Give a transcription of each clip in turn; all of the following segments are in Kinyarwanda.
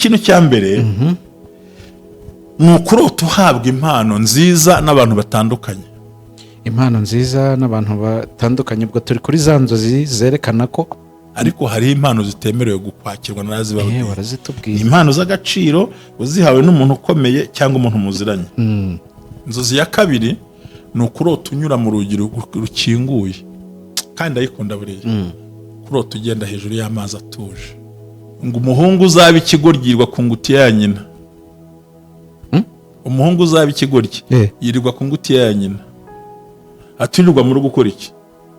Ikintu cya mbere ni ukurota uhabwa impano nziza n'abantu batandukanye. Impano nziza n'abantu batandukanye, ubwo turi kuri za nzozi zerekana ko Ariko hariho impano zitemerewe gukwakirwa, narazibabwiye. Warazitubwiye. Impano z'agaciro uzihawe n'umuntu ukomeye cyangwa umuntu muziranye. Inzozi ya kabiri ni ukurota unyura mu rugi rukinguye, kandi ndayikunda buriya. Kurota ugenda hejuru y'amazi atuje. Ngo umuhungu uzaba ikigoryi yirirwa ku ngutiya ya nyina. Umuhungu uzaba ikigoryi yirirwa ku ngutiya ya nyina. Atirirwa mu rugo ukora iki?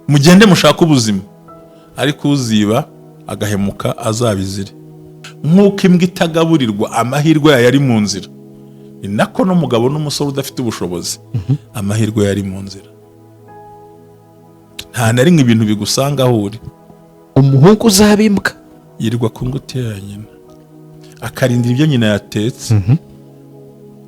Mugende mushake ubuzima. Ariko uziba agahemuka azabizire. Nk'uko imbwa itagaburirwa amahirwe yayo ari mu nzira, ni nako n'umugabo n'umusore udafite ubushobozi amahirwe yari mu nzira. Nta na rimwe ibintu bigusanga aho uri. Umuhungu uzaba imbwa yirirwa ku ngutiya ya nyina, akarindira ibyo nyina yatetse,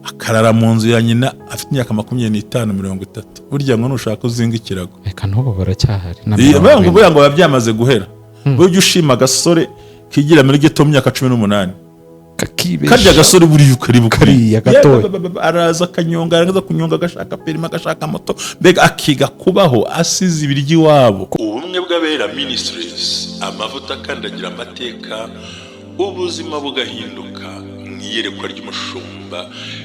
akarara mu nzu ya nyina afite imyaka 25, 30. Burya ngo nushaka uzinga ikirago. Reka, n'ubu baracyahari na Iya, 40. buriya ngo biba byamaze guhera. Burya ushima agasore kigira muri ghetto mu myaka 18, Kakibesha. karya gasore buriya ukaribuka. Kariya gatoya. Araza akanyonga, araza kunyonga, agashaka permis, agashaka moto, mbega akiga kubaho asize ibiryo iwabo. Ubumwe bw'Abera Ministries, amavuta akandagira amateka, ubuzima bugahinduka. Mu iyerekwa ry'umushumba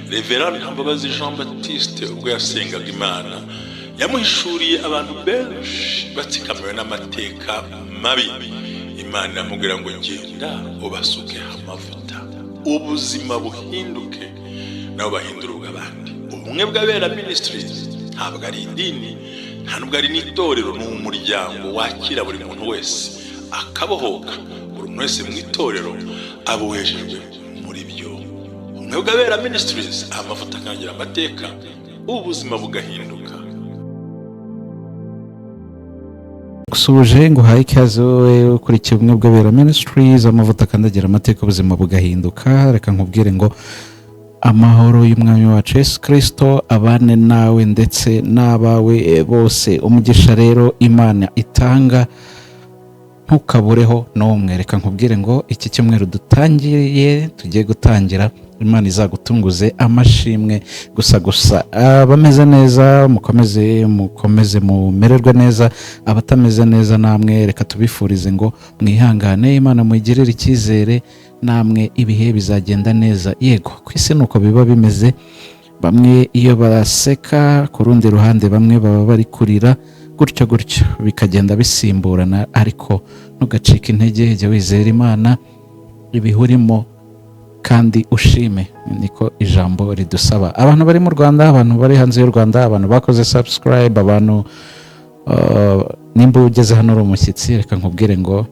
Reverend Ntambabazi Jean Baptiste, ubwo yasengaga Imana, yamuhishuriye abantu benshi batsikamiwe n'amateka mabi. Imana iramubwira ngo: "Genda ubasukeho amavuta, ubuzima buhinduke, nabo bahindura ubw'abandi." Ubumwe bw'Abera Ministries ntabwo ari idini, nta nubwo ari n'itorero. Ni umuryango wakira buri muntu wese akabohoka. Buri muntu wese mu itorero abohejejwe muri byo. Ubumwe bw'Abera Ministries, amavuta akangira amateka, ubuzima bugahinduka. Gusuhuje, ngo uhaye ikaze wowe ukurikiye Ubumwe bw'Abera Ministries, amavuta akandagira amateka, ubuzima bugahinduka. Reka nkubwire ngo amahoro y'Umwami wacu Yesu Kirisito abane nawe ndetse n'abawe bose. Umugisha rero Imana itanga ntukabureho n'umwe. Reka nkubwire ngo iki cyumweru dutangiye, tugiye gutangira, Imana izagutunguze amashimwe gusa gusa. Abameze neza mukomeze, mukomeze mumererwe neza. Abatameze neza namwe reka tubifurize ngo mwihangane, Imana muyigirire icyizere, namwe ibihe bizagenda neza. Yego, ku isi ni uko biba bimeze. Bamwe iyo baseka, ku rundi ruhande bamwe baba bari kurira, gutyo gutyo bikagenda bisimburana. Ariko ntugacike intege, jya wizera Imana ibihe urimo kandi ushime, niko ijambo ridusaba. Abantu bari mu Rwanda, abantu bari hanze y'u Rwanda, abantu bakoze subscribe, abantu nimba ugeze hano uri umushyitsi, reka nkubwire ngo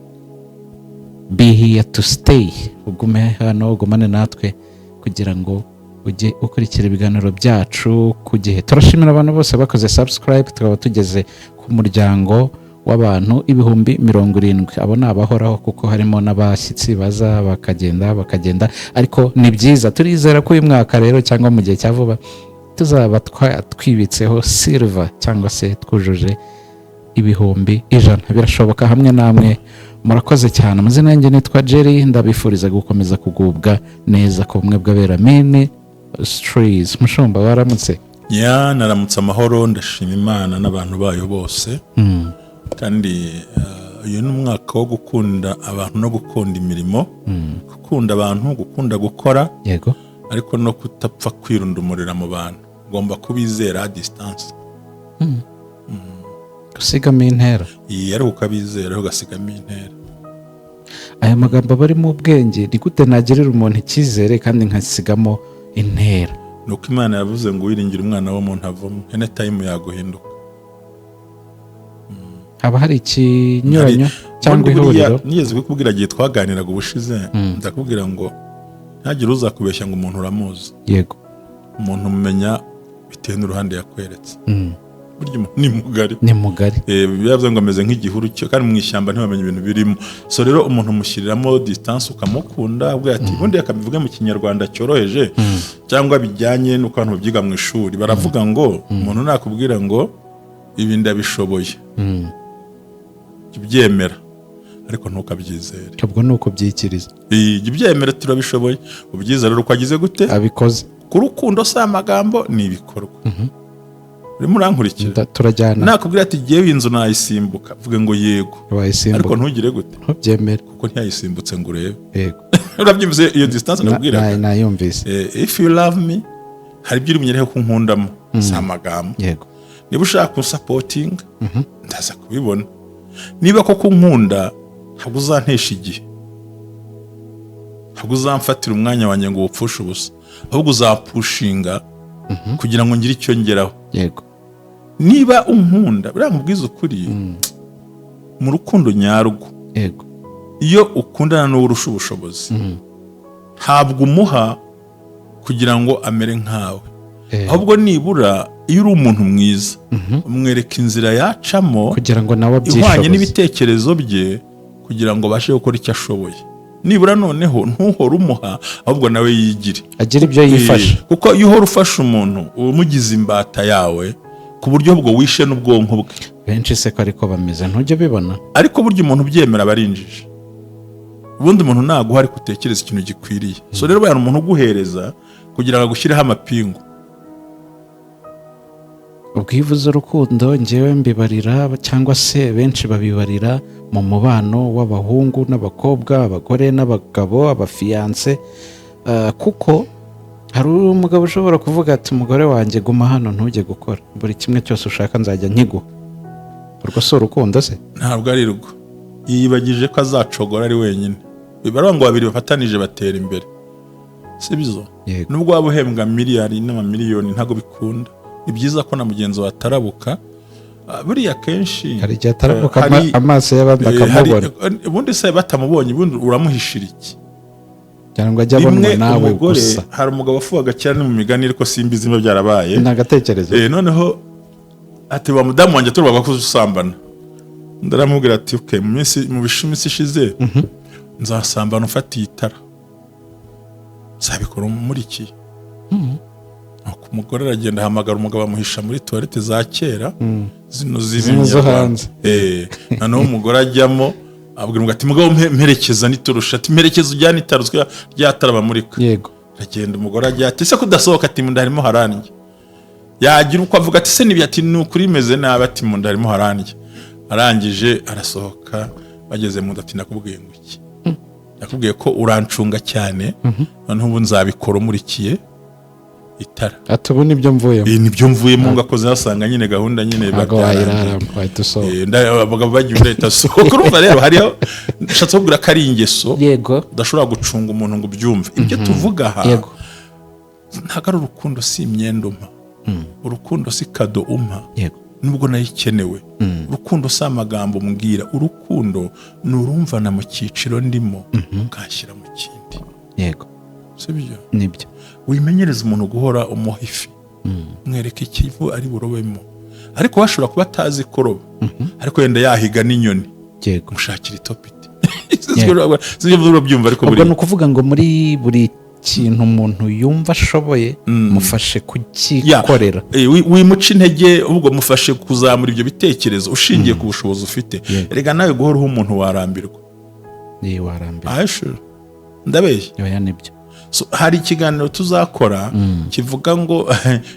be here to stay, ugume hano, ugumane natwe kugira ngo ujye ukurikira ibiganiro byacu ku gihe. Turashimira abantu bose bakoze subscribe, tukaba tugeze ku muryango w'abantu 70,000. Abo ni abahoraho, kuko harimo n'abashyitsi baza bakagenda bakagenda, ariko ni byiza. Turizera ko uyu mwaka rero cyangwa mu gihe cya vuba tuzaba twibitseho silver cyangwa se twujuje 100,000. Birashoboka hamwe namwe. Murakoze cyane. Amazina yanjye nitwa Jerry, ndabifuriza gukomeza kugubwa neza ku Bumwe bw'Abera Ministries. Mushumba, waramutse? Ya, naramutse amahoro, ndashima Imana n'abantu bayo bose. Kandi uyu ni umwaka wo gukunda abantu no gukunda imirimo, gukunda abantu, gukunda gukora, ariko no kutapfa kwirundumurira mu bantu. Ugomba kubizera à distance. Gusigamo intera. Iyi ari ukabizera ugasigamo intera. Aya magambo aba arimo ubwenge. Ni gute nagirira umuntu icyizere kandi nkasigamo intera? Ni uko Imana yavuze ngo wiringira umwana w'umuntu avamo, anytime yaguhinduka. Haba hari ikinyuranyo cyangwa Ubundi buriya ihuriro. Nigeze kukubwira igihe twaganiraga ubushize, ndakubwira ngo ntihagire uzakubeshya ngo umuntu uramuzi. Umuntu umumenya bitewe n'uruhande yakweretse. Burya umuntu ni mugari. Ni mugari. Bivuze ngo ameze nk'igihuru cyo kandi mu ishyamba, ntiwamenya ibintu birimo. So rero umuntu umushyiriramo distance, ukamukunda, ubwo ati ubundi akabivuga mu Kinyarwanda cyoroheje cyangwa bijyanye n'uko abantu babyiga mu ishuri, baravuga ngo umuntu nakubwira ngo ibi ndabishoboye, jya ubyemera. Ariko ntukabyizere. Ubwo ni uko byikiriza. Jya ubyemera, turabishoboye, ubyizere uko agize gute? Abikoze. Ku rukundo si amagambo, ni ibikorwa. Urimo urankurikira? Turajyana. Nakubwira ati: "Jyewe inzu nayisimbuka," vuge ngo yego. Ariko Wayisimbuka. ntugire gute? Ntubyemere. Kuko ntiyayisimbutse ngo urebe. Urabyumvise iyo distance nakubwiraga? Nayumvise. If you love me, hari ibyo uri bunyereho ko nkundamo, si amagambo. Niba ushaka kunsupportinga, ndaza kubibona. Niba koko unkunda, ntabwo uzantesha igihe, ntabwo uzamfatira umwanya wanjye ngo uwupfushe ubusa, ahubwo uzapushinga kugira ngo ngire icyo ngeraho. Niba unkunda, buriya nkubwize ukuri, mu rukundo nyarwo, iyo ukundana n'uwo urusha ubushobozi, ntabwo umuha kugira ngo amere nkawe, ahubwo nibura iyo uri umuntu mwiza, umwereka inzira yacamo kugira ngo nawe ihwanye abyishoboze. n'ibitekerezo bye, kugira ngo abashe gukora icyo ashoboye. Nibura noneho ntuhore umuha, ahubwo nawe yigire. Agira ibyo yifasha. Kuko iyo uhora ufasha umuntu, uba umugize imbata yawe, ku buryo bwo wishe n'ubwonko bwe. Benshi se ko ariko bameze, ntujya ubibona? Ariko burya umuntu ubyemera aba arinjije. Ubundi umuntu naguha, ariko utekereza ikintu gikwiriye. So rero buriya umuntu uguhereza kugira ngo agushyireho amapingu. Ubwo iyo uvuze urukundo, ngewe mbibarira, cyangwa se benshi babibarira mu mubano w'abahungu n'abakobwa, abagore n'abagabo, abafiancé. Kuko hari umugabo ushobora kuvuga ati: "Umugore wanjye, guma hano, ntujye gukora, buri kimwe cyose ushaka nzajya nkiguha." Urwo si urukundo se? Ntabwo ari rwo. Yiyibagije ko azacogora ari wenyine. Baravuga ngo babiri bafatanije batera imbere, si byo? Yego. Nubwo waba uhembwa miliyari n'amamiliyoni, ntabwo bikunda. Ni byiza ko na mugenzi wawe atarabuka. Buriya kenshi Hari igihe atarabuka, amaso y'abandi akamubona. Ubundi se batamubonye, ubundi uramuhishira iki? Kugira ngo ajye abonwa Rimwe nawe umugore, gusa. hari umugabo wafuhaga cyane mu migani, ariko simbizi niba byarabaye. Ni agatekerezo. Noneho ati: "Wa mudamu wanjye, turubaga ko usambana." Ndaramubwira ati: "Okay, mu minsi ishize nzasambana ufatiye itara, nzabikora umurikiye." Nuko umugore aragenda, ahamagara umugabo, amuhisha muri toilette za kera zino. Zino zo z'ibinyarwanda. hanze. Noneho umugore ajyamo, abwira umugabo ati: "Mugabo, mperekeza niturusha," ati: "Mperekeza ujyane itara," uzwi rya tara bamurika. Aragenda, umugore ajya, ati: "Ese kudasohoka?" Ati: "Mu nda harimo harandya." Yagira uko avuga ati: "Se nibi?" Ati: "Ni ukuri imeze nabi." Ati: "Mu nda harimo harandya." Arangije arasohoka, bageze mu nda ati: "Nakubwiye ngo iki? Nakubwiye ko urancunga cyane, noneho ubu nzabikora umurikiye itara." Ati: "Ubu nibyo mvuyemo." Nibyo mvuyemo, ngo akoze asanga nyine gahunda nyine Ntabwo byarangiye. wayiraramo, wahita usohoka. Abagabo bagiye, undi ahita asohoka. Urumva rero hariho, nshatse kubwira ko ari ingeso udashobora gucunga umuntu ngo ubyumve. Ibyo tuvuga aha ntabwo ari urukundo, si imyenda umpa. Urukundo si cadeau umpa, nubwo nayo ikenewe. Urukundo si amagambo mbwira. Urukundo ni urumvana mu cyiciro ndimo, ukanshyira mu kindi. Si byo? Nibyo. Wimenyereza umuntu guhora umuha ifi, mwereka ikivu ari burobemo, ariko we ashobora kuba atazi kuroba, ariko wenda yahiga n'inyoni. Mushakira itopiti. Sibyo, urabyumva? Ariko Ubwo buriya ni ukuvuga ngo muri buri kintu umuntu yumva ashoboye, mufashe kucyikorera. Wimuca intege, ahubwo mufashe kuzamura ibyo bitekerezo ushingiye ku bushobozi ufite. Rega nawe guhora uha umuntu, warambirwa. Niyo warambirwa. Ahashura ndabeshya? Oya, nibyo. So, hari ikiganiro tuzakora kivuga ngo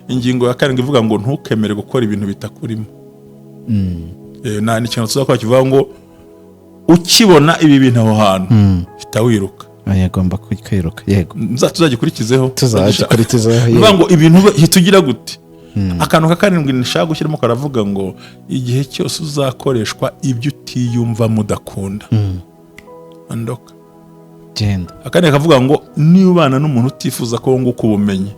ingingo ya karindwi ivuga ngo ntukemere gukora ibintu bitakurimo. Ni ikintu tuzakora kivuga ngo ukibona ibi bintu aho hantu, hita wiruka. Oya, agomba kwiruka, yego. Tuzagikurikizeho. Tuzagikurikizaho. Ni ukuvuga Yego. ngo ibintu hita ugira gute? Akantu ka karindwi nshaka gushyiramo karavuga ngo igihe cyose uzakoreshwa ibyo utiyumvamo, udakunda, andoka. Genda. Akandi kavuga ngo niba ubana n'umuntu utifuza ko wunguka ubumenyi,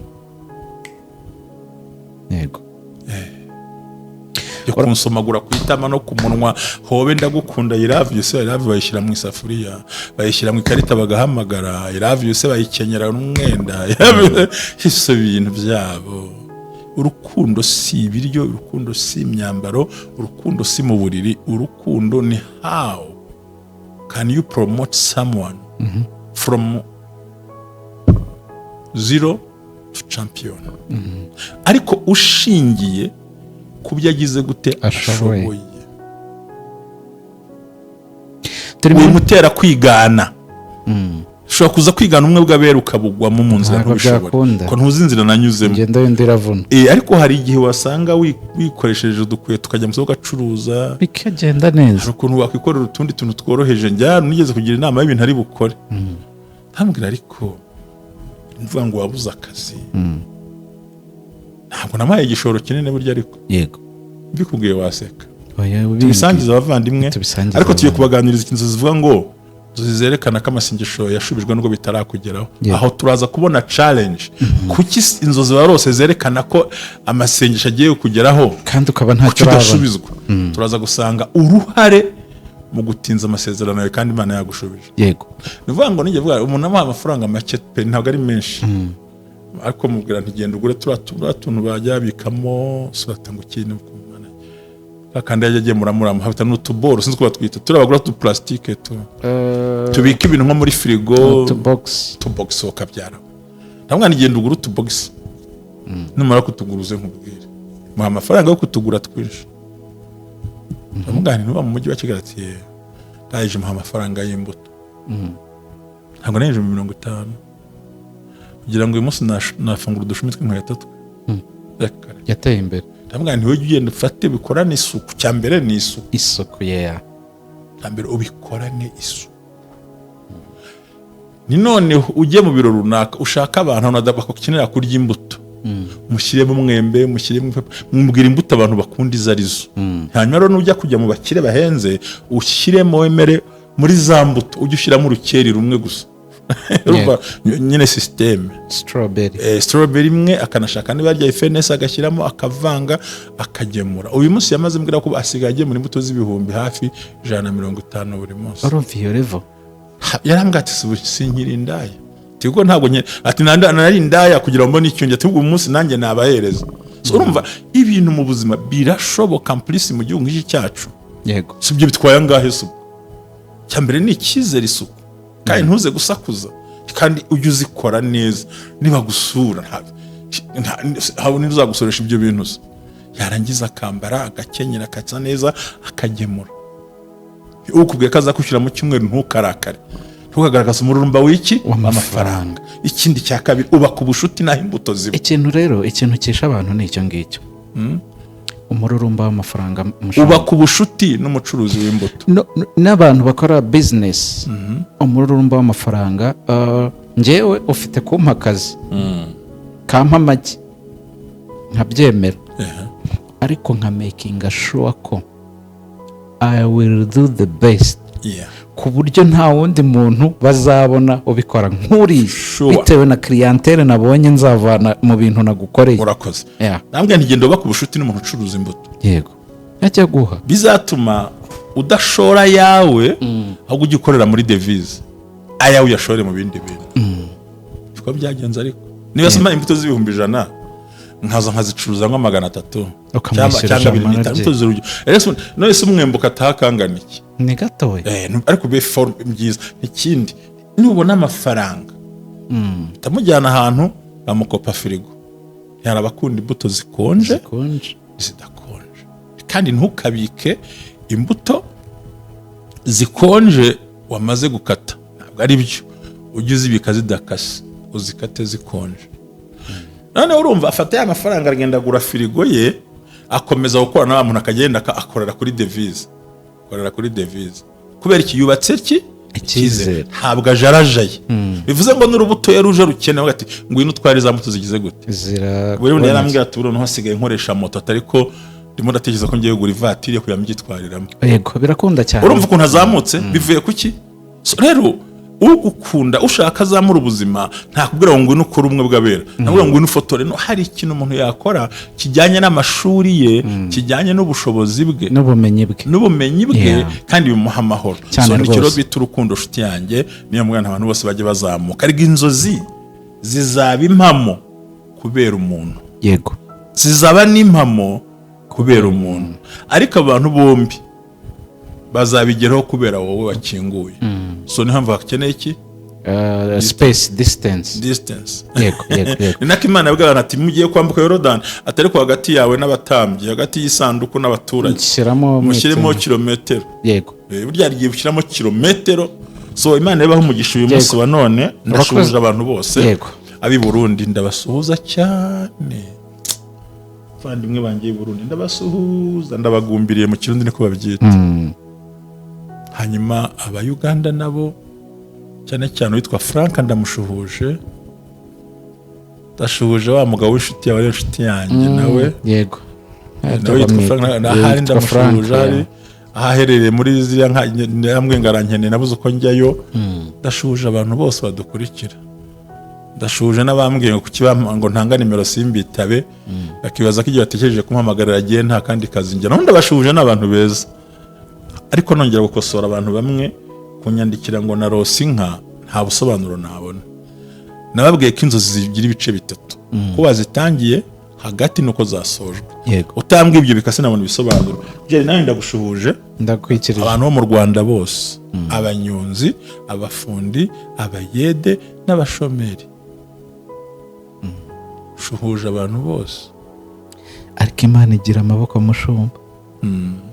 byo kunsomagura ku itama no ku munwa, hobe ndagukunda, I love you se, I love you bayishyira mu isafuriya, bayishyira mu ikarita, bagahamagara, I love you se bayikenyera n'umwenda, I love you, ibyo bintu byabo. Urukundo si ibiryo, urukundo si imyambaro, urukundo si mu buriri. Urukundo ni how can you promote someone from zero to champion, ariko ushingiye ku byo agize gute? Ashoboye. Ashoboye. Turi Wimutera kwigana. Ushobora kuza kwigana ubumwe bw'abera ukabugwamo mu nzira, Ntabwo ntubishobore, byakunda. ko ntuzi inzira nanyuzemo. Ingendo y'undi iravuna. Ariko hari igihe wasanga wikoresheje udukweto, ukajya mu isoko ugacuruza, bikagenda neza. Hari ukuntu wakwikorera utundi tuntu tworoheje. Njya nigeze kugira inama y'ibintu ari bukore, ntambwira, ariko mvuga ngo wabuze akazi, ntabwo namuhaye igishoro kinini burya, ariko mbikubwiye waseka. Oya, ubimbwiye. Tubisangize abavandimwe. Tubisangize Ariko tugiye abavandimwe. kubaganiriza inzozi zivuga ngo inzozi zerekana ko amasengesho yashubijwe nubwo bitarakugeraho. Aho turaza kubona challenge. Kuki inzozi warose zerekana ko amasengesho agiye kugeraho, kandi ukaba kuki ntacyo urabona? udasubizwa? Turaza gusanga uruhare mu gutinza amasezerano yawe kandi Imana yagushubije. Ni ukuvuga ngo nijya vuga umuntu amuha amafaranga make pe, ntabwo ari menshi, ariko mubwira nti genda ugure turiya tuntu bajya babikamo surata ngo ikintu kandi yajya agemura muramuha n'utuboro, sinzi uko batwita, turiya bagura tu plastique tu tubika ibintu nko muri firigo. Utubogisi. Utubogisi ukabyara. Ndamubwira nti genda ugure utubogisi, numara kutugura uze nkubwire. Muha amafaranga yo kutugura twinshi. Ndamubwira nti ntuba mu mujyi wa Kigali? Ati yego. Ndangije muha amafaranga y'imbuto, ntabwo narengeje 50, kugira ngo uyu munsi nafungura udushumi tw'inkweto twe. Reka. Yateye imbere. Ndamubwira nti wowe ugenda ufate bikorane isuku. Cya mbere ni isuku. Isuku, yeah. Cya mbere ubikorane isuku. Ni noneho ujye mu biro runaka, ushaka abantu bakenera kurya imbuto, mushyiremo umwembe, mushyiremo ipapa, mubwira imbuto abantu bakunda izo arizo. Hanyuma rero nujya kujya mu bakire bahenze, ushyiremo, wemere muri za mbuto ujye ushyiramo urukeri rumwe gusa. Urumva nyine système. Strawberry. Strawberry imwe, akanashaka niba yarya ifenesi agashyiramo, akavanga, akagemura. Uyu munsi yamaze mbwira ko asigaye agemura imbuto z'ibihumbi hafi 150 buri munsi. Urumva iyo level? Yarambwira ati sinkiri indaya." Ati kuko ntabwo ati nari indaya kugira ngo mbone icyo ndya." Ati ubu munsi nanjye nabahereza. So urumva ibintu mu buzima birashoboka mpulisi mu gihugu nk'iki cyacu. Si ibyo bitwaye angahe se ubwo? Icya mbere ni icyizere, isuku, kandi ntuze gusakuza, kandi ujye uzikora neza. Niba gusura nta ntuzagusoresha ibyo bintu se. Yarangiza akambara, agakenyera, akasa neza, akagemura. Ukubwiye ko azakwishyura mu cyumweru, ntukarakare, ntukagaragaze umururumba w'iki? W'amafaranga. W'amafaranga. Ikindi cya kabiri, ubaka ubushuti n'aho imbuto ziba. Ikintu rero, ikintu cyisha abantu ni icyo ngicyo, umururumba w'amafaranga, mushumba. Ubaka ubushuti n'umucuruzi w'imbuto. N'abantu bakora bizinesi, umururumba w'amafaranga. Njyewe ufite kumpa akazi, kampa amagi, nkabyemera, ariko nka makinga sure ko I will do the best ku buryo nta wundi muntu bazabona ubikora nk'uriya, bitewe na clientèle nabonye nzavana mu bintu nagukoreye. Urakoze. Nambwe ntigenda ubaka ubushuti n'umuntu ucuruza imbuto. Yego, ajya guha. Bizatuma udashora ayawe, ahubwo ujya ukorera muri devise, ayawe uyashore mu bindi bintu. Siko byagenze. Ariko niba sima imbuto z'ibihumbi 100, nkaza nkazicuruza nka 300 Ukamwishyura cyangwa abiri ijana n'itanu. naryo. Imbuto z'urugero. None se umwembe ukataha kangana iki? Ni gatoya. Ariko be forme byiza. Ikindi, nubona amafaranga, utamujyana ahantu bamukopa firigo, hari abakunda imbuto zikonje, zikonje, zidakonje. Kandi ntukabike imbuto zikonje wamaze gukata, ntabwo ari byo. Ujye uzibika zidakase, uzikate zikonje. Noneho urumva afata ya mafaranga, aragenda agura firigo ye, akomeza gukora na wa muntu, akagenda akorera kuri devise, akorera kuri devise. Kubera iki? Yubatse ki? Icyizere. Ntabwo ajarajaye. Bivuze ngo n'urubuto yari uje rukenewe, ati ngwino utware za mbuto zigize gute? Zira. Buri wundi yarambwira ati ubu noneho hasigaye nkoresha moto, atari ko ndimo ndatekereza ko ngiye kugura ivatiri yo kujya mbyitwariramo. Yego, birakunda cyane. Urumva ukuntu azamutse bivuye ku ki? So, rero ugukunda, ushaka azamura ubuzima, ntakubwira ngo ngwino ukore ubumwe bw'abera, ntakubwira ngo ngwino ufotore. No hari ikintu umuntu yakora kijyanye n'amashuri ye, kijyanye n'ubushobozi bwe, n'ubumenyi bwe, n'ubumenyi bwe, kandi bimuha amahoro. Cyane So, ni rwose. ikiro bita urukundo, nshuti yanjye. Niyo mwana abantu bose bajya bazamuka, ariko inzozi zizaba impamo kubera umuntu, zizaba n'impamo kubera umuntu, ariko abantu bombi bazabigeraho kubera wowe wakinguye. So niyo mpamvu hakeneye iki? Space, distance. Distance. yego yego yego Ni nako Imana yabwira abantu ati: "Mugiye kwambuka Yorodani," atari ko hagati yawe n'abatambyi, hagati y'isanduku n'abaturage, shyiramo mushyiremo metero. Kilometero. Burya hari igihe ushyiramo kilometero. So Imana ibaho umugisha uyu munsi wa none. Ndashuhuje abantu bose. Ab'i Burundi ndabasuhuza cyane, abavandimwe banjye b'i Burundi ndabasuhuza, ndabagumbiriye, mu Kirundi niko babyita. Hanyuma Abayuganda nabo, cyane cyane uwitwa Frank, ndamushuhuje. Ndashuhuje wa mugabo w'inshuti yawe, ariyo nshuti yanjye nawe. Nawe yitwa Frank, ahari. Yitwa Frank, Ndamushuhuje ahari, aho aherereye muri ziriya nka nyambwe ngarankene, nabuze uko njyayo. Ndashuhuje abantu bose badukurikira. Ndashuhuje n'abambwiye ngo kuki ngo ntanga nimero simbitabe, bakibaza ko igihe batekereje kumpamagarira agiye nta kandi kazi njya. Naho ndabashuhuje, ni abantu beza. Ariko nongera gukosora abantu bamwe kunyandikira ngo narose inka, nta busobanuro nabona. Nababwiye ko inzozi zigira ibice bitatu: ko wazitangiye, hagati, nuko zasojwe. Utambwiye ibyo bikase nabona ibisobanuro. Jerry, nawe ndagushuhuje. Ndakwikirije. Abantu bo mu Rwanda bose, abanyonzi, abafundi, abayede n'abashomeri, shuhuje abantu bose. Ariko Imana igira amaboko, mushumba.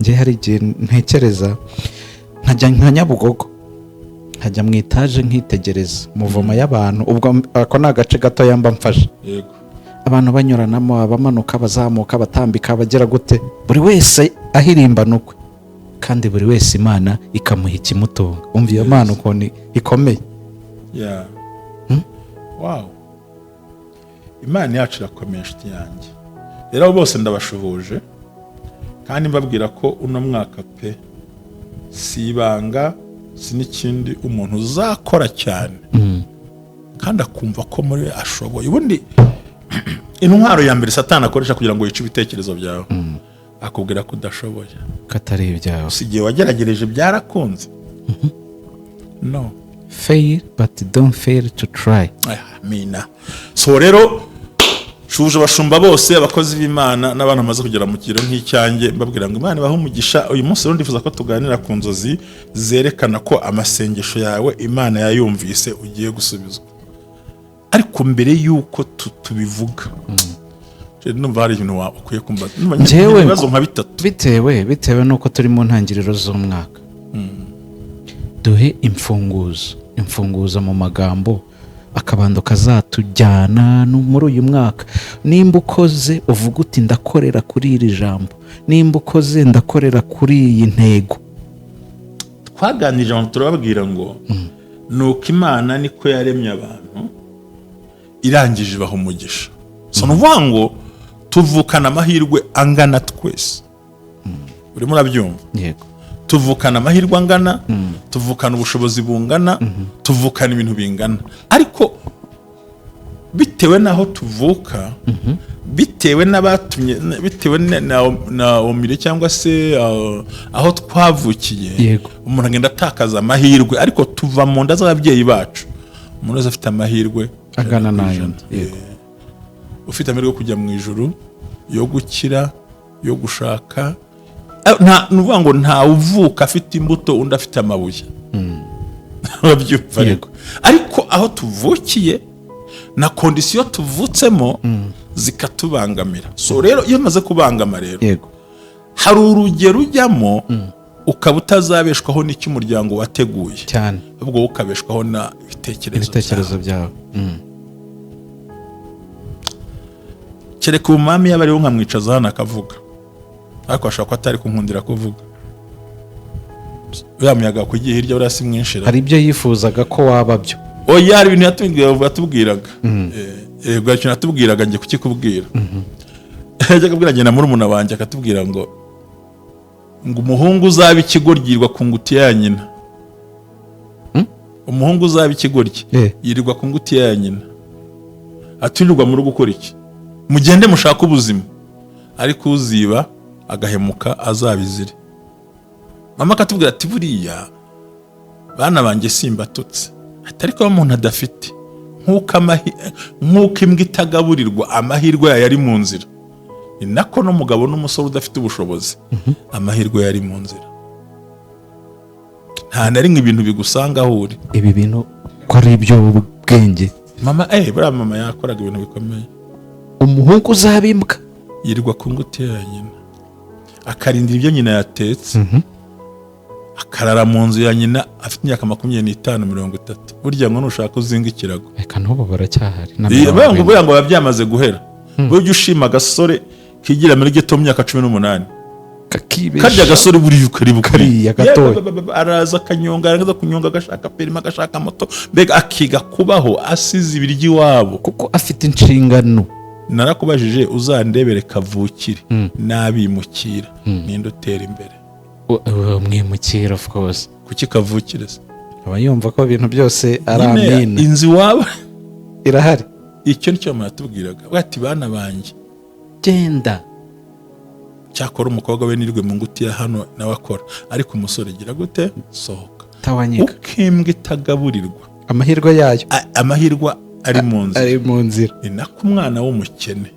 Njye hari igihe ntekereza nkajya nka Nyabugogo, nkajya mu itaje, nkitegereza mouvement y'abantu. Ubwo ako ni agace gatoya mba mfashe. Abantu banyuranamo, abamanuka, abazamuka, abatambika, abagera gute, buri wese ahirimbana ukwe, kandi buri wese Imana ikamuha ikimutunga. Umva iyo Mana ukuntu ikomeye. Yeah. Wow, Imana yacu irakomeye, inshuti yanjye. Rero abo bose ndabashuhuje kandi mbabwira ko uno mwaka pe, si ibanga, si n'ikindi, umuntu uzakora cyane kandi akumva ko muri we ashoboye. Ubundi intwaro ya mbere Satani akoresha kugira ngo yice ibitekerezo byawe, akubwira ko udashoboye, ko atari ibyawe. Si igihe wageragereje byarakunze, no. Fail but don't fail to try. Amina. So rero shuje abashumba bose, abakozi b'Imana n'abantu bamaze kugera mu kigero nk'icyanjye, mbabwira ngo Imana ibahe umugisha. Uyu munsi rero ndifuza ko tuganira ku nzozi zerekana ko amasengesho yawe Imana yayumvise, ugiye gusubizwa. Ariko mbere y'uko tubivuga, numva hari ibintu ukwiye kumva. Numva Njyewe ibibazo nka bitatu. Bitewe n'uko turi mu ntangiriro z'umwaka, duhe imfunguzo mu magambo, akabando kazatujyana no muri uyu mwaka. Nimba ukoze, uvuga uti: "Ndakorera kuri iri jambo." Nimba ukoze, "Ndakorera kuri iyi ntego." Twaganirije abantu, turababwira ngo ni uko Imana niko yaremye abantu, irangije ibaha umugisha. So ni ukuvuga ngo tuvukana amahirwe angana twese. Urimo urabyumva? Yego. Tuvukana amahirwe angana, tuvukana ubushobozi bungana, tuvukana ibintu bingana, ariko bitewe n'aho tuvuka, bitewe n'abatumye, bitewe na omire cyangwa se aho twavukiye, umuntu agenda atakaza amahirwe. Ariko tuva mu nda z'ababyeyi bacu umuntu wese afite amahirwe angana 100%. N'ayo, yego. Ufite amahirwe yo kujya mu ijuru, yo gukira, yo gushaka. Nta, ni ukuvuga ngo nta uvuka afite imbuto undi afite amabuye. Urabyumva? Yego. Ariko aho tuvukiye na condition tuvutsemo zikatubangamira. So rero iyo maze kubangama rero, hari urugero ujyamo ukaba utazabeshwaho n'icyo umuryango wateguye, ahubwo wowe ukabeshwaho na ibitekerezo ibitekerezo byawe. byawe. Kereka umwami yaba ariwe nkamwicaza hano akavuga, ariko ashobora kuba atari kunkundira kuvuga. Uriya muyaga kugiye hirya buriya si mwinshi ra? Hari ibyo yifuzaga ko waba byo. Oya, hari ibintu yatubwiraga. Yego, hari ikintu yatubwiraga, njye kukikubwira. Yajyaga abwira njye na murumuna wanjye, akatubwira ngo umuhungu uzaba ikigoryi yirirwa ku ngutiya ya nyina. Umuhungu uzaba ikigoryi yirirwa ku ngutiya ya nyina. Aturirwa mu rugo ukora iki? Mugende mushake ubuzima, ariko uziba agahemuka azabizire. Mama akatubwira ati: "Buriya bana banjye simbatutse," ati, "ariko iyo umuntu adafite, nk'uko imbwa itagaburirwa amahirwe yayo ari mu nzira, ni nako n'umugabo n'umusore udafite ubushobozi amahirwe yari mu nzira. Nta na rimwe ibintu bigusanga aho uri." Ibi bintu Ko ari iby'ubwenge. Mama, buriya mama yakoraga ibintu bikomeye. Umuhungu uzaba imbwa. Yirirwa ku ngutiya ya nyina, akarindira ibyo nyina yatetse, akarara mu nzu ya nyina afite imyaka 25, 30. Burya ngo nushaka uzinga ikirago. Reka, n'ubu baracyahari na Buriya ngo 40. Buriya ngo biba byamaze guhera. Burya ushima agasore kigira muri ghetto mu myaka 18, Kakibesha. karya gasore buriya ukari Kariya gatoya. Araza akanyonga, yarangiza kunyonga agashaka permis, agashaka moto, mbega akiga kubaho asize ibiryo iwabo. Kuko afite inshingano. Narakubajije, uzandebere kavukire n'abimukira, ninde utera imbere? Umwimukira, of course. Kuki kavukire se? Aba yumva ko ibintu byose ari Nyine amina. Inzu iwabo irahari. Icyo nicyo mama yatubwiraga. Avuga ati: "Bana banjye, genda." Cyakora umukobwa we nirwe mu ngutiya hano nawe akora, ariko umusore gira gute? Sohoka. Tawanyika. Uko imbwa itagaburirwa, amahirwe yayo amahirwe ari mu nzira. Ari mu nzira. Ni nako umwana w'umukene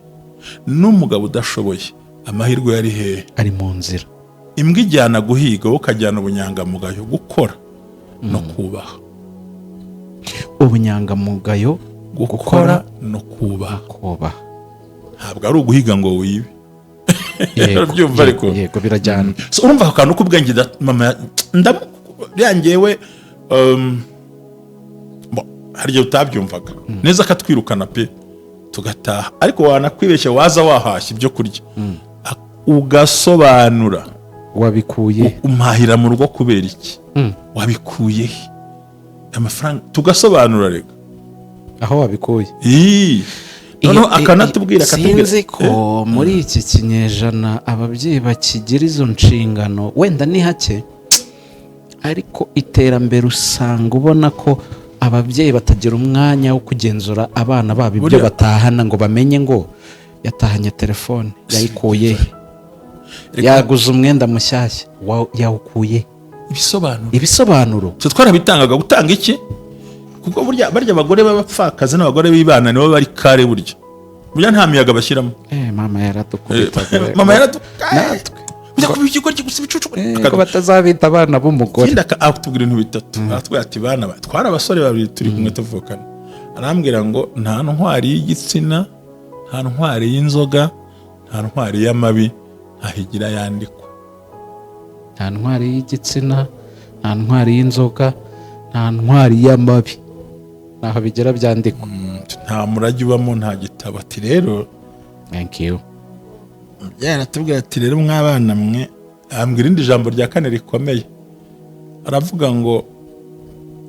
n'umugabo udashoboye, amahirwe yari hehe? Ari mu nzira. Imbwa ijyana guhiga, wowe ukajyana ubunyangamugayo, gukora no kubaha. Ubunyangamugayo, gukora no kubaha. Kubaha. Ntabwo ari uguhiga ngo wibe. Yego, Urabyumva ariko? Yego, birajyana. So, urumva ako kantu k'ubwenge mama yangewe, bo, hari igihe utabyumvaga neza, akatwirukana pe, tugataha. Ariko wanakwibeshya waza wahashya ibyo kurya, ugasobanura. Wabikuye. Umpahira mu rugo kubera iki? Wabikuye he amafaranga? Tugasobanura reka. Aho wabikuye. Ii. Noneho akanatubwira, akatubwira. Sinzi ko muri iki kinyejana ababyeyi bakigira izo nshingano, wenda ni hake, ariko iterambere usanga ubona ko ababyeyi batagira umwanya wo kugenzura abana babo ibyo batahana, ngo bamenye ngo yatahanye telefone yayikuye he, yaguze umwenda mushyashya, yawukuye he? Ibisobanuro. Ibisobanuro. Twe twarabitangaga. Gutanga iki? Kuko burya barya abagore b'abapfakazi n'abagore b'ibana nibo bari kare. Burya nta miyaga bashyiramo. Mama yaradukubitaga. Mama yaradu Natwe. Ujya kuba ikigoryi gusa, ibicucu. Ko batazabita abana b'umugore. Ikindi akatubwira ibintu bitatu. Aratubwira ati: "Bana twari abasore babiri turi kumwe tuvukana." Arambwira ngo nta ntwari y'igitsina, nta ntwari y'inzoga, nta ntwari y'amabi, ntahigira yandikwa. Nta ntwari y'igitsina, nta ntwari y'inzoga, nta ntwari y'amabi, ntaho bigera byandikwa. Nta murage ubamo, nta gitabo. Ati rero, Thank you. yaratubwira ati: "Rero mwabana mwe." Ambwira irindi jambo rya kane rikomeye, aravuga ngo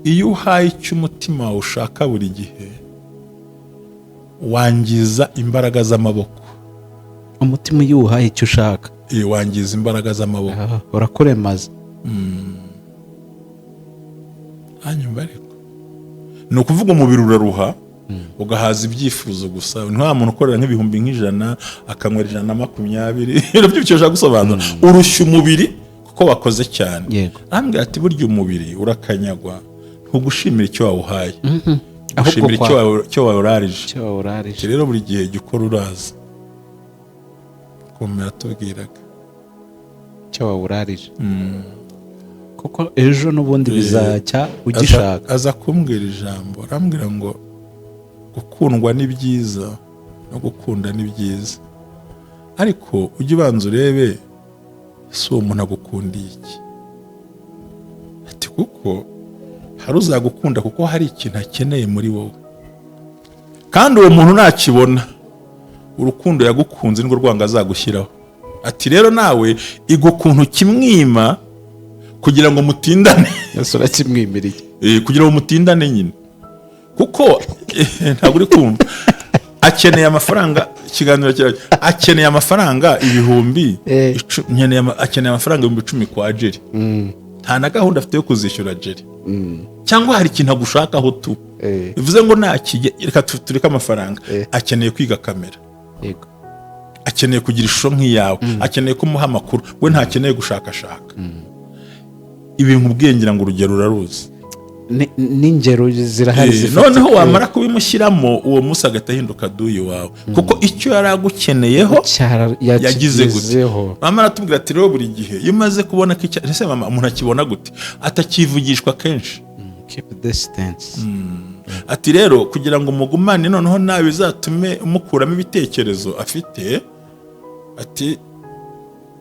iyo uhaye icyo umutima wawe ushaka buri gihe, wangiza imbaraga z'amaboko. Umutima iyo uwuhaye icyo ushaka, Wangiza imbaraga z'amaboko. Ah, urakuremaza. Hanyuma ariko ni ukuvuga umubiri uraruha, ugahaza ibyifuzo gusa. Nta muntu ukorera nk'ibihumbi nk'ijana akanywera 120. Urabyo icyo ushaka gusobanura, urushya umubiri kuko wakoze cyane. Arambwira ati: "Burya umubiri urakanyagwa, ntugushimira icyo wawuhaye, Ahubwo gushimira icyo wawurarije." Icyo wawurarije. Ati: "Rero buri gihe jya ukora uraza." Ukuntu yatubwiraga. Icyo wawurarije, kuko ejo n'ubundi bizacya ugishaka. Aza kumbwira ijambo, arambwira ngo gukundwa ni byiza no gukunda ni byiza, ariko ujye ubanza urebe si uwo muntu agukundiye iki. Ati kuko hari uzagukunda kuko hari ikintu akeneye muri wowe, kandi uwo muntu nakibona, urukundo yagukunze nirwo rwanga azagushyiraho. Ati rero nawe iga ukuntu kimwima kugira ngo mutindane. Ese urakimwimiriye? Kugira ngo mutindane nyine, kuko ntabwo uri kumva, akeneye amafaranga. Ikiganiro kiragira, akeneye amafaranga ibihumbi akeneye amafaranga 10,000 kwa Jerry, nta na gahunda afite yo kuzishyura Jerry, cyangwa hari ikintu agushakaho tu. Bivuze ngo nakijye, reka tureke amafaranga, akeneye kwiga kamera, akeneye kugira ishusho nk'iyawe, akeneye ko umuha amakuru, we ntakeneye gushakashaka ibintu. Ubwenge ngira ngo urugero uraruzi. N'ingero zirahari zifatika. Noneho wamara kubimushyiramo, uwo munsi agahita ahinduka duyi wawe, kuko icyo yari agukeneyeho yagize gute? Yakigezeho. Mama aratubwira ati: "Rero buri gihe iyo umaze kubona ko icya..." Ese mama, umuntu akibona gute atakivugishwa kenshi? Keep distance. Ati rero kugira ngo mugumane, noneho nawe bizatume umukuramo ibitekerezo afite, ati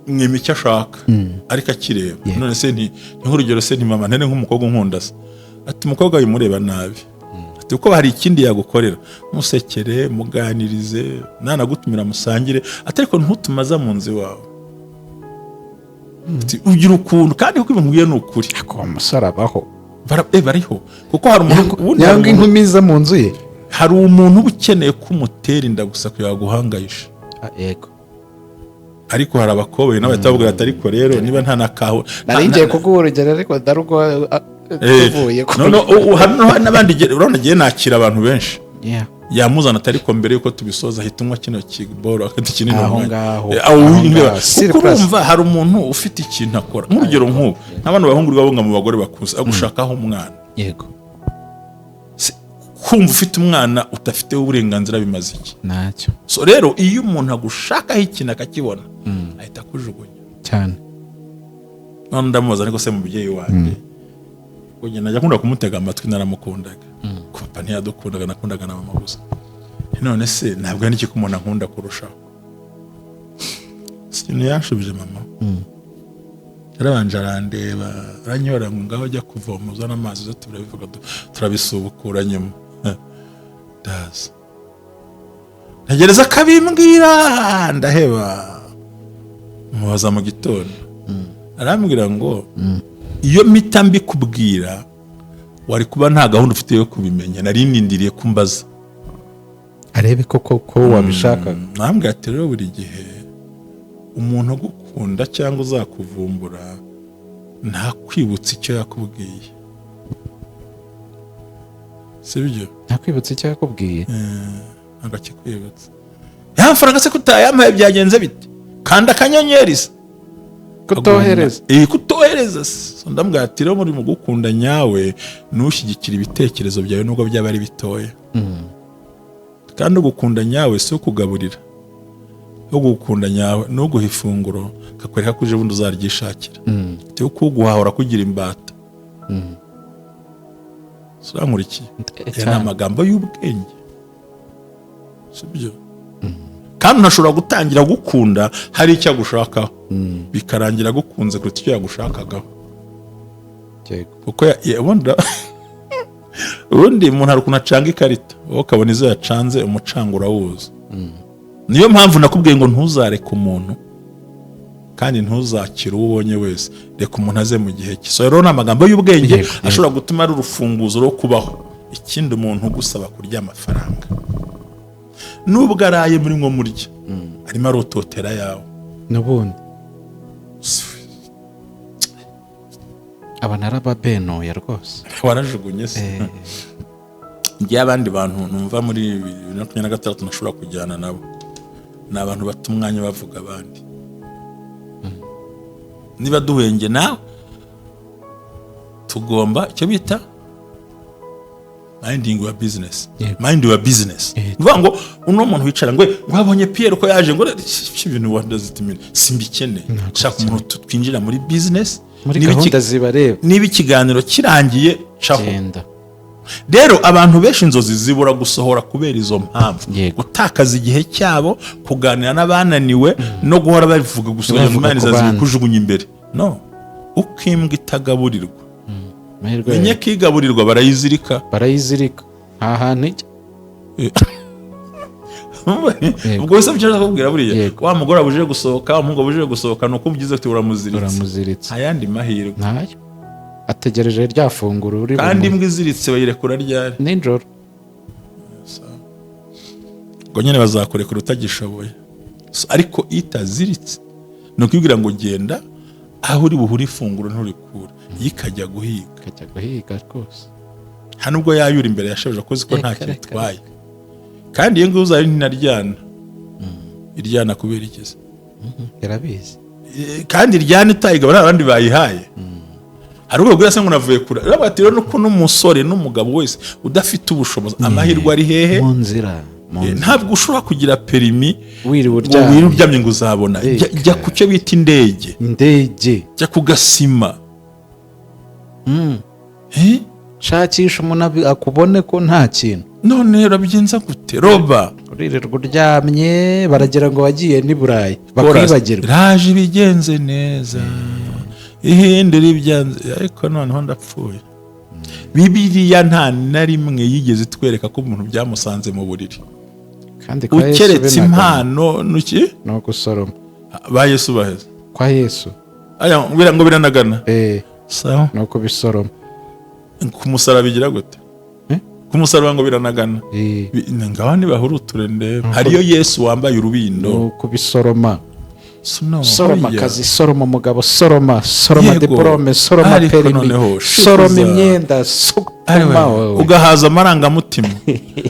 mwima icyo ashaka ariko akireba. None se ni nk'urugero se, nti mama, ntene nk'umukobwa unkunda se, ati umukobwa wimureba nabi, ati kuko hari ikindi yagukorera, musekere, muganirize, nanagutumira musangire, ati ariko ntutumaza mu nzu iwawe. Ati ugira ukuntu, kandi kuko ibintu nkubwiye ni ukuri. Ariko uwo musore abaho? Bariho, kuko hari umuntu ubundi hari Yanga inkumi iza mu nzu ye. Hari umuntu uba ukeneye ko umutera inda gusa kugira ngo aguhangayishe. Ah, yego. Ariko hari abakobwa nabo bahita bavuga ati ariko rero niba nta nakaho Nari ngiye kuguha urugero, ariko ndarugo tuvuye ku No, no, hari n'abandi urabona ngiye nakira abantu benshi, yamuzana ati ariko mbere yuko tubisoza ahita unywa kino kiboro, akati kinini Aho umwanya. ngaho, Aho aho ngaho. ngaho. Siri Kuko plus. urumva hari umuntu ufite ikintu akora, nk'urugero nk'ubu nk'abana bahungu babunga mu bagore bakuze, agushakaho umwana. Kumva ufite umwana udafiteho uburenganzira bimaze iki? Ntacyo. So rero iyo umuntu agushakaho ikintu akakibona, ahita akujugunya. Cyane. None ndamubaza, ariko se mubyeyi wanjye, ubwo njye najya nkunda kumutega amatwi, naramukundaga. Papa ntiyadukundaga, nakundaga na mama gusa. None se ntabwo ari iki ko umuntu ankunda kurushaho? Si ikintu yanshubije mama, yarabanje arandeba, aranyora ngo ngaho ajya kuvoma uzana amazi uze, turabivuga, turabisubukura nyuma. Ndaza ntegereza akabimbwira, ndaheba. Mubaza mu gitondo, arambwira ngo iyo mpita mbikubwira wari kuba nta gahunda ufite yo kubimenya, nari nindiriye kumbaza. Arebe koko ko wabishakaga. Nambwira ati rero buri gihe umuntu agukunda cyangwa uzakuvumbura ntakwibutsa icyo yakubwiye, sibyo? Ntakwibutsa icyo yakubwiye. Ntabwo akikwibutsa. Ya mafaranga se kutayampaye byagenze bite? Kanda akanyenyeri se. Kutohereza. Kutohereza se. So ndamubwira ati rero muri mu gukunda nyawe ntushyigikire ibitekerezo byawe nubwo byaba ari bitoya, kandi ugukunda nyawe si ukugaburira, ugukunda nyawe ni uguha ifunguro kakwereka ko ejo bundi uzaryishakira, bitewe uko uguhahora kugira imbata. Urankurikiye? Aya ni Cyane. amagambo y'ubwenge, sibyo? Kandi unashobora gutangira gukunda hari icyo agushakaho, bikarangira agukunze kuruta icyo yagushakagaho. Kuko ubundi umuntu hari ukuntu acanga ikarita, wowe ukabona izo yacanze, umucanga urawuzi. Niyo mpamvu nakubwiye ngo ntuzareke umuntu kandi ntuzakire uwo ubonye wese, reka umuntu aze mu gihe cye. So rero ni amagambo y'ubwenge ashobora gutuma ari urufunguzo rwo kubaho. Ikindi, umuntu ugusaba kurya amafaranga nubwo araye muri mwo murya, arimo arototera yawe. N'ubundi aba narababenuye rwose. Warajugunye se? Ngewe abandi bantu numva muri 2026 ntashobora kujyana nabo ni abantu bata umwanya bavuga abandi. Niba duhuye njye nawe, tugomba icyo bita minding your business. Mind your business. Uvuga ngo uno muntu wicara ngo wabonye Pierre ko yaje, ngo ibintu wadazitimira, simbikeneye. Shaka umuntu twinjira muri business. Muri Niba gahunda zibareba. Niba ikiganiro kirangiye, caho. Genda. Rero abantu benshi inzozi zibura gusohora kubera izo mpamvu: gutakaza igihe cyabo kuganira n'abananiwe no guhora babivuga gusa. Bavuga Imana ku izaza bandi. ibikujugunya imbere. No uko imbwa itagaburirwa, Amahirwe menye yawe. ko igaburirwa barayizirika. Barayizirika, nta hantu ijya. Ubwo se icyo nshaka kubwira buriya, wa mugore abujije gusohoka, umuhungu abujije gusohoka, ni uko ugize ati uramuziritse. Uramuziritse. Nta yandi mahirwe. Ntayo, ategereje rya funguro uri Kandi bumuhe. imbwa iziritse bayirekura ryari? Nijoro. Ngo nyine bazakurekura utagishoboye. So, ariko itaziritse ni ukwibwira ngo genda aho uri buhure ifunguro nturikura, yo ikajya guhiga. Ikajya guhiga rwose. Nta nubwo yayura imbere ya shebuja ko uzi ko Reka, nta kintu reka, itwaye. Kandi iyo ngiyo uzayo ntinaryana, iryana kubera ikizi? Irabizi. Kandi iryana itayigaba, nta bandi bayihaye. Hari ubwo bwira se ngo navuye kure. Uravuga ati rero nuko n'umusore n'umugabo wese udafite ubushobozi, amahirwe ari hehe? Mu nzira, mu nzira. Ntabwo ushobora kugira perimi Wiriwe ngo uryamye. wiriwe uryamye ngo uzabona. Jya ku cyo bita indege. Indege. Jya ku gasima. Eh? Shakisha umuntu akubone ko nta kintu. None urabigenza gute? Roba. Uririrwa uryamye, baragira ngo wagiye n'i Burayi, bakwibagirwa. Raje ibigenze neza, ihindura ibyanze, ariko noneho ndapfuye. Bibiliya nta na rimwe yigeze itwereka ko umuntu byamusanze mu buriri. Kandi kwa Yesu ukeretse binagana. Impano nuki? Ni ugusoroma. Ba Yesu baheze. Kwa Yesu. Aya, ngo biranagana. Eh. Sawa. Ni ukubisoroma. Ku musaraba bigira gute? Eh? Ku musaraba ngo biranagana. Eh. Ngaho nibahuruture ndebe hariyo Yesu wambaye Ni urubindo. ukubisoroma. No, Soroma oya. akazi, soroma umugabo, soroma, soroma Yego. diporome, soroma Ariko perimi, noneho, soroma shikuza. imyenda, Ariwe, soroma wowe. ugahaza amarangamutima.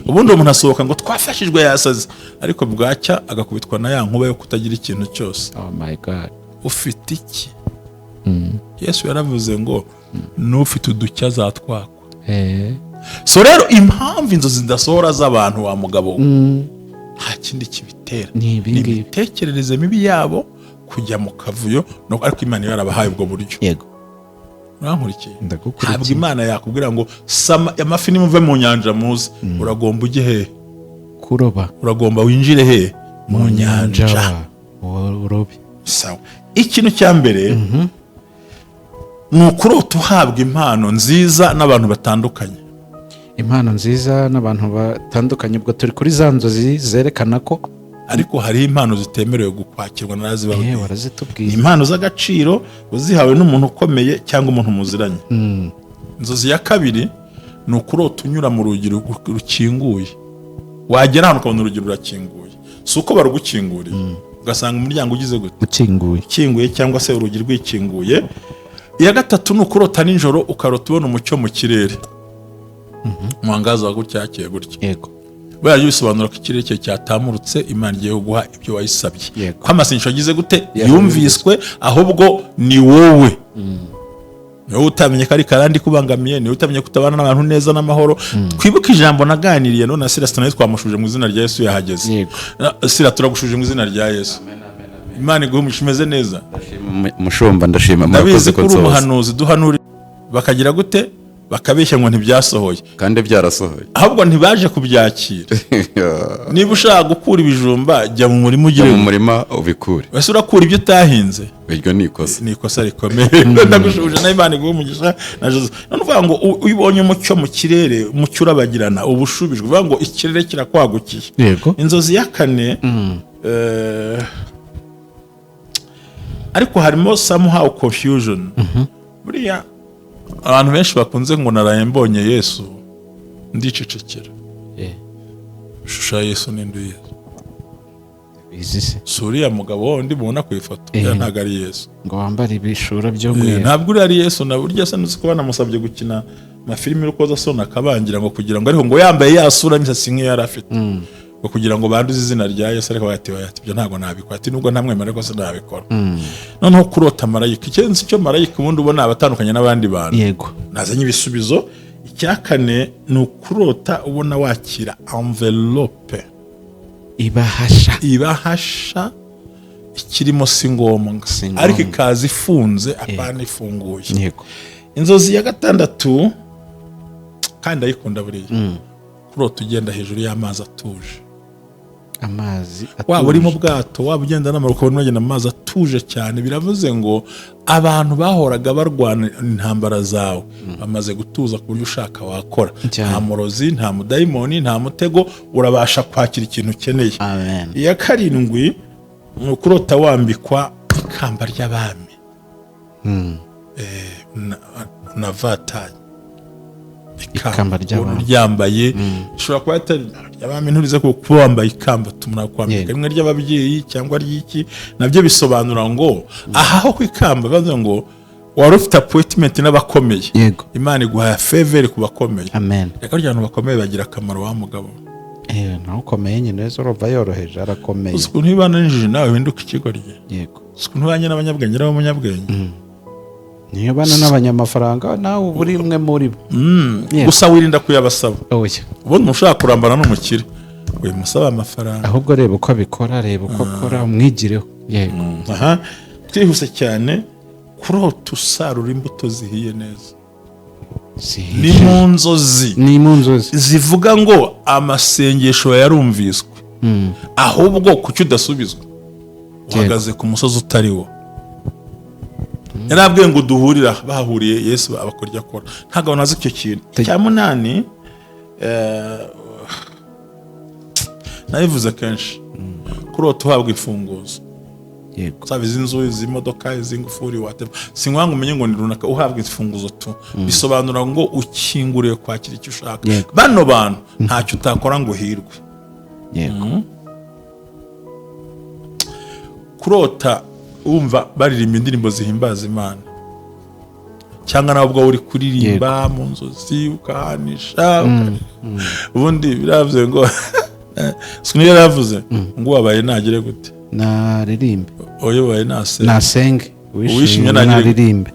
Ubundi umuntu asohoka ngo twafashijwe, yasaze, ariko bwacya agakubitwa na ya nkuba yo kutagira ikintu cyose. Oh my God. Ufite iki? Yesu yaravuze ngo n'ufite uduke azatwakwa. So rero impamvu inzozi zidasohora z'abantu, wa mugabo we, nta kindi kibitera. Ni ibi ni ngibi. Imitekerereze mibi yabo, kujya mu kavuyo ariko Imana yarabahaye ubwo buryo. Urankurikiye? Ndagukurikiye. Ntabwo Imana yakubwira ngo sama amafi nimuve mu nyanja muze. Uragomba ujye hehe? Kuroba. Uragomba winjire hehe? Mu nyanja. Urobe. Sawa. Ikintu cya mbere ni ukurota uhabwa impano nziza n'abantu batandukanye. Impano nziza n'abantu batandukanye, ubwo turi kuri za nzozi zerekana ko Ariko hariho impano zitemerewe gukwakirwa, narazibabwiye. Ni Warazitubwiye. impano z'agaciro uzihawe n'umuntu ukomeye cyangwa umuntu muziranye. Inzozi ya kabiri ni ukurota unyura mu rugi rukinguye, wagera ahantu ukabona urugi rurakinguye, si uko barugukinguriye, ugasanga umuryango ugize gute? Ukinguye. Ukinguye cyangwa se urugi rwikinguye. Iya gatatu ni ukurota nijoro, ukarota ubona umucyo mu kirere, mwangaza wa gutya, hakeye gutya. Buriya byo bisobanura ko ikirere cyawe cyatamurutse, Imana igiye kuguha ibyo wayisabye. Ko amasengesho agize gute? Yumviswe. Ahubwo ni wowe, ni wowe utamenye ko ari karande ikubangamiye, ni wowe utamenye ko utabana n'abantu neza n'amahoro. Twibuke ijambo naganiriye none na Sira, nawe twamushuje mu izina rya Yesu, yahageze. Sira, turagushuje mu izina rya Yesu. Imana iguhe umugisha, umeze neza? Mushumba, ndashima, Ndabizi murakoze ko uri ko nsohoza. umuhanuzi. Duhanura bakagira gute? Bakabeshya ngo ntibyasohoye. Kandi byarasohoye. Ahubwo ntibaje kubyakira. Niba ushaka gukura ibijumba, jya mu murima ugire Jya mu murima ubikure. Ese urakura ibyo utahinze? Iryo ni ikosa. Ni ikosa rikomeye. Ndagushuje na Imana iguhe umugisha na Joseph. None uvuga ngo iyo ubonye umucyo mu kirere, umucyo urabagirana, uba ushubijwe, uvuga ngo ikirere kirakwagukiye. Inzozi ya kane, ariko harimo somehow confusion. Buriya abantu benshi bakunze ngo naraye mbonye Yesu, ndicecekera. Ishusho ya Yesu n'indi Yesu? Izi se? Si uriya mugabo wundi mubona ku ifoto? Uriya ntabwo ari Yesu. Ngo wambare ibishura by'umweru. Ntabwo uriya ari Yesu. Na burya se nuzi ko banamusabye gukina amafilimi y'urukozasoni, akabangira ngo kugira ngo, ariko ngo yambaye ya sura, imisatsi nk'iyo yari afite, ngo kugira ngo banduze izina rya Yesu. Ariko bati bati ibyo ntabwo nabikora, ati nubwo ntamwemera ariko sinabikora. Noneho kurota marayika, icyo cyo marayika ubundi ubona aba atandukanye n'abandi bantu, nazanye ibisubizo. Icya kane ni ukurota ubona wakira envelope. Ibahasha. Ibahasha, ikirimo si ngombwa. Si ngombwa. Ariko ikaza ifunze, apana ifunguye. Inzozi ya gatandatu, kandi ndayikunda buriya, kurota ugenda hejuru y'amazi atuje. Amazi Waba uri mu atuje. bwato, waba ugenda n'amaguru, ukabona uragenda mu mazi atuje cyane. Biravuze ngo abantu bahoraga barwana intambara zawe bamaze gutuza, ku buryo ushaka wakora. Nta murozi, nta mudayimoni, nta mutego, urabasha kwakira ikintu ukeneye. Amen. Iya karindwi ni ukurota wambikwa ikamba ry'abami. Na vatanye. Ikamba ry'abami. Ubona uryambaye, ushobora kuba atari ry'abami, nturize ko kuba wambaye ikamba tumara kwambika rimwe ry'ababyeyi cyangwa ry'iki, nabyo bisobanura ngo aha ho ku ikamba bavuze ngo wari ufite appointment n'abakomeye. Imana iguhaye faveur ku bakomeye. Amen. Reka, burya abantu bakomeye bagira akamaro, wa mugabo. Nawe ukomeye nyine, neza urumva yoroheje, arakomeye. Uzi ukuntu iyo ubana n'injiji nawe uhinduka ikigoryi? Uzi ukuntu ubanye n'abanyabwenge nawe umunyabwenge? Niyo bana n'abanyamafaranga, nawe uba uri umwe muri bo. Gusa wirinda kuyabasaba. Oya. Ubundi umuntu ushaka kurambana n'umukire, wimusaba amafaranga. Ahubwo reba uko abikora, reba uko akora, umwigireho. Yego. Aha twihuse cyane, kurota usarura imbuto zihiye neza. Ni mu nzozi. Ni mu nzozi. Zivuga ngo amasengesho yarumviswe, ahubwo kuki udasubizwa? Uhagaze ku musozi utari wo. Yarabwiye ngo duhurira, bahahuriye Yesu abakora ibyo akora. Ntabwo abantu bazi icyo kintu. Icya munani, nabivuze kenshi, kurota uhabwa imfunguzo, zaba iz'inzu, iz'imodoka, iz'ingufuri, whatever, si ngombwa ngo umenye ngo ni runaka uhabwa imfunguzo tu. Bisobanura ngo ukinguriwe kwakira icyo ushaka. Bano bantu ntacyo utakora ngo uhirwe. Kurota wumva baririmba indirimbo zihimbaza Imana, cyangwa nawe ubwawe uri kuririmba mu nzozi ukahanisha, ubundi biravuze ngo si niyo yaravuze ngo ubabaye nagire gute? Naririmbe. Uyobaye nasenge. Nasenge. Uwishimye uwishimye naririmbe.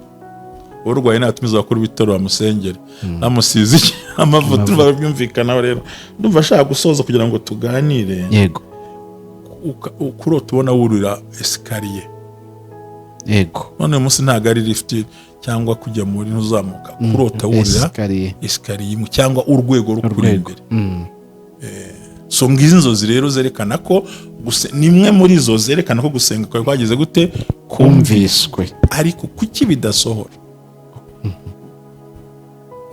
Urwaye natumiza abakuru b'itorero bamusengere, bamusize iki? Amavuta. Urumva byumvikanaho. Rero ndumva ashaka gusoza kugira ngo tuganire. Kurota ubona wurira escalier. None uyu munsi ntabwo ari lift cyangwa kujya muri ntuzamuka, kurota wurira escalier. Escalier imwe cyangwa urwego rukuri Urwego. imbere. So ngizi inzozi rero zerekana ko ni imwe muri zo zerekana ko gusenga kwawe kwagize gute? Kumviswe. Ariko kuki bidasohora?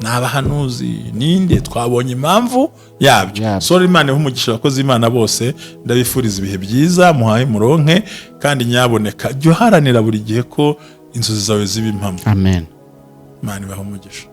Ni abahanuzi ninde? Twabonye impamvu yabyo. Yabyo. So rero Imana iha umugisha abakozi b'Imana bose. Ndabifuriza ibihe byiza, muhaye muronke, kandi nyaboneka jya uharanira buri gihe ko inzozi zawe ziba impamo. Amen. Imana ibaha umugisha.